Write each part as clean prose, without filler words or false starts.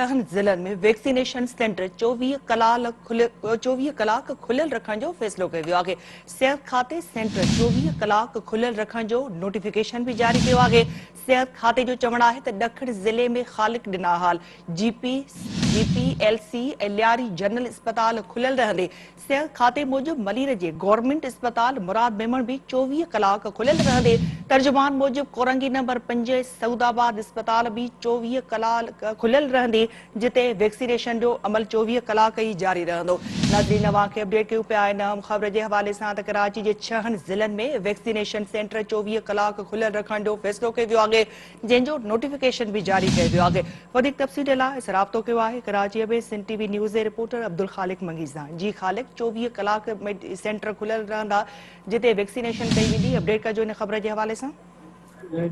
ڏهن ضلعن ۾ vaccination centre 24 24 ڪلاڪ کليل رکڻ جو فيصلو ڪيو ويو آهي. صحت کاتي سينٽر 24 ڪلاڪ کليل رکڻ جو نوٽيفڪيشن به جاري ڪيو آهي. صحت کاتي جو چوڻ آهي ته ڏکڻ ضلعي ۾ خالق ڏنا hall, G P, G P L C ۽ Lyari general اسپتال کليل رهندي. صحت کاتي موجب ملير جي گورنمينٽ اسپتال مراد ميمڻ به 24 ڪلاڪ کليل رهندي، ترجمان موجب ڪورنگي نمبر پنج سعود آباد اسپتال به 24 ڪلاڪ کليل رهندي جتي ويڪسينيشن جو عمل 24 ڪلاڪ ئي جاري رهندو. ناظرين اوهان کي اپڊيٽ ڪيون پيا ان اهم خبر جي حوالي سان ته ڪراچي جي ڇهن ضلعن ۾ ويڪسينيشن سينٽر 24 ڪلاڪ کليل رکڻ جو فيصلو ڪيو ويو آهي. جنهن جو نوٽيفڪيشن به جاري ڪيو ويو آهي. وڌيڪ تفصيل لاء اسان رابطو ڪيو آهي ڪراچيء ۾ سنڌ ٽي وي نيوز جي رپورٽر عبدالخالق منگي سان. جي خالق 24 ڪلاڪ ۾ سينٽر کليل رهندا جتي ويڪسينيشن ڪئي ويندي اپڊيٽ ڪجو ان خبر جي حوالي سان.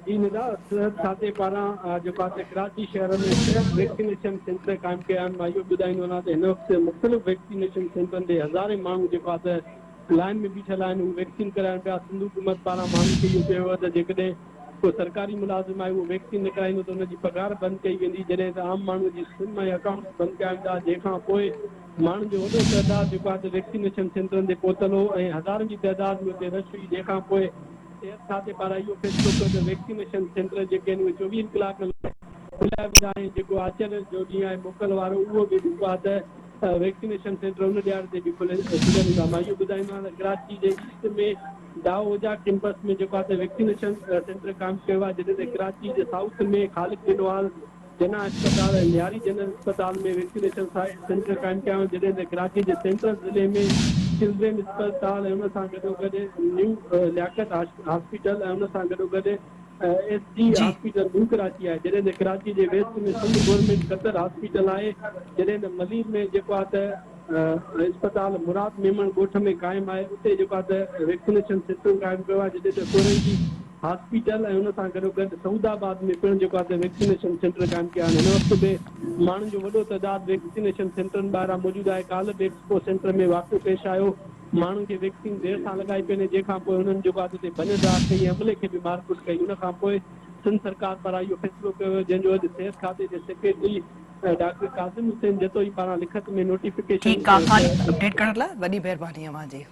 جي ندا صحت کاتي پاران جيڪو آهي ڪراچي شهر ۾ ڇهه ويڪسينيشن سينٽر قائم ڪيا آهن مان اهو ٻڌائيندو هلان ته هن وقت مختلف ويڪسينيشن سينٽرن تي هزارين ماڻهو جيڪو آهي ته لائن ۾ بيٺل آهن هو ويڪسين ڪرائڻ پيا سنڌ حڪومت پاران ماڻهن کي اهو چيو ويو ته جيڪڏهن ڪو سرڪاري ملازم آهي اهو ويڪسين نه ڪرائيندو ته ان جي پگهار بند ڪئي ويندي جڏهن ته عام ماڻهو جي سم ۽ اڪائونٽس بند ڪيا ويندا جنهن کان پوء ماڻهن جو وڏو تعداد جيڪو آهي ته ويڪسينيشن سينٽرن تي پهتل هو ۽ هزارن جي تعداد ۾ اتي رش هئي جنهن کان پوء صحت کاتي پاران اهو فيصلو ڪيو ته ويڪسينيشن سينٽر جيڪي آهن اهي چوويهن ڪلاڪن لاء کوليا ويندا ۽ جيڪو آچر جو ڏينهن آهي موڪل وارو اهو به جيڪو آهي ته ويڪسينيشن سينٽر ان ڏهاڙي تي به کليل هوندا مان اهو ٻڌائيندو آهيان ته ڪراچي جي ايسٽ ۾ ڊائو هوجا ڪيمپس ۾ جيڪو آهي ته ويڪسينيشن سينٽر قائم ڪيو آهي جڏهن ته ڪراچي جي سائوٿ ۾ خالق بن وال جناح اسپتال ۽ لياري جنرل اسپتال ۾ ويڪسينيشن سينٽر قائم ڪيا ويا جڏهن ته ڪراچي جي سينٽرل ضلعي ۾ چلڊرين اسپتال ۽ ان سان گڏوگڏ نيو لياقت هاسپيٽل ۽ ان سان گڏوگڏ ايس ڊي جي. هاسپيٽل نيو ڪراچي آهي جڏهن ته ڪراچي جي west ۾ Sindh government Qatar hospital آهي جڏهن ته ملير ۾ جيڪو آهي ته اسپتال مراد ميمڻ ڳوٺ ۾ قائم آهي اتي جيڪو آهي ته ويڪسينيشن سينٽر قائم ڪيو آهي جڏهن ته ڪورنگي هاسپيٽل ۽ ان سان گڏوگڏ سعود آباد ۾ پڻ جيڪو آهي ته ويڪسينيشن سينٽر قائم ڪيا آهن هن وقت به ماڻهن جو وڏو تعداد ويڪسينيشن سينٽرن ٻاهران موجود آهي ڪالهه به ايڪسپو سينٽر ۾ واقعو پيش آيو ماڻهن کي ويڪسين دير سان لڳائي پئي وڃي جنهن کان پوء هنن جيڪو آهي اتي ڀڃ ڊاهه ڪئي ۽ عملي کي به مارڪٽ ڪئي ان کان پوء سنڌ سرڪار پاران اهو فيصلو ڪيو ويو جنهن جو اڄ صحت کاتي جي سيڪريٽري ڊاڪٽر ڪاظم حسين جتوئي پاران لکت ۾ نوٽيفڪيشن ٺيڪ آ خالد اپڊيٽ ڪرڻ لاء وڏي مهرباني اوهان جي.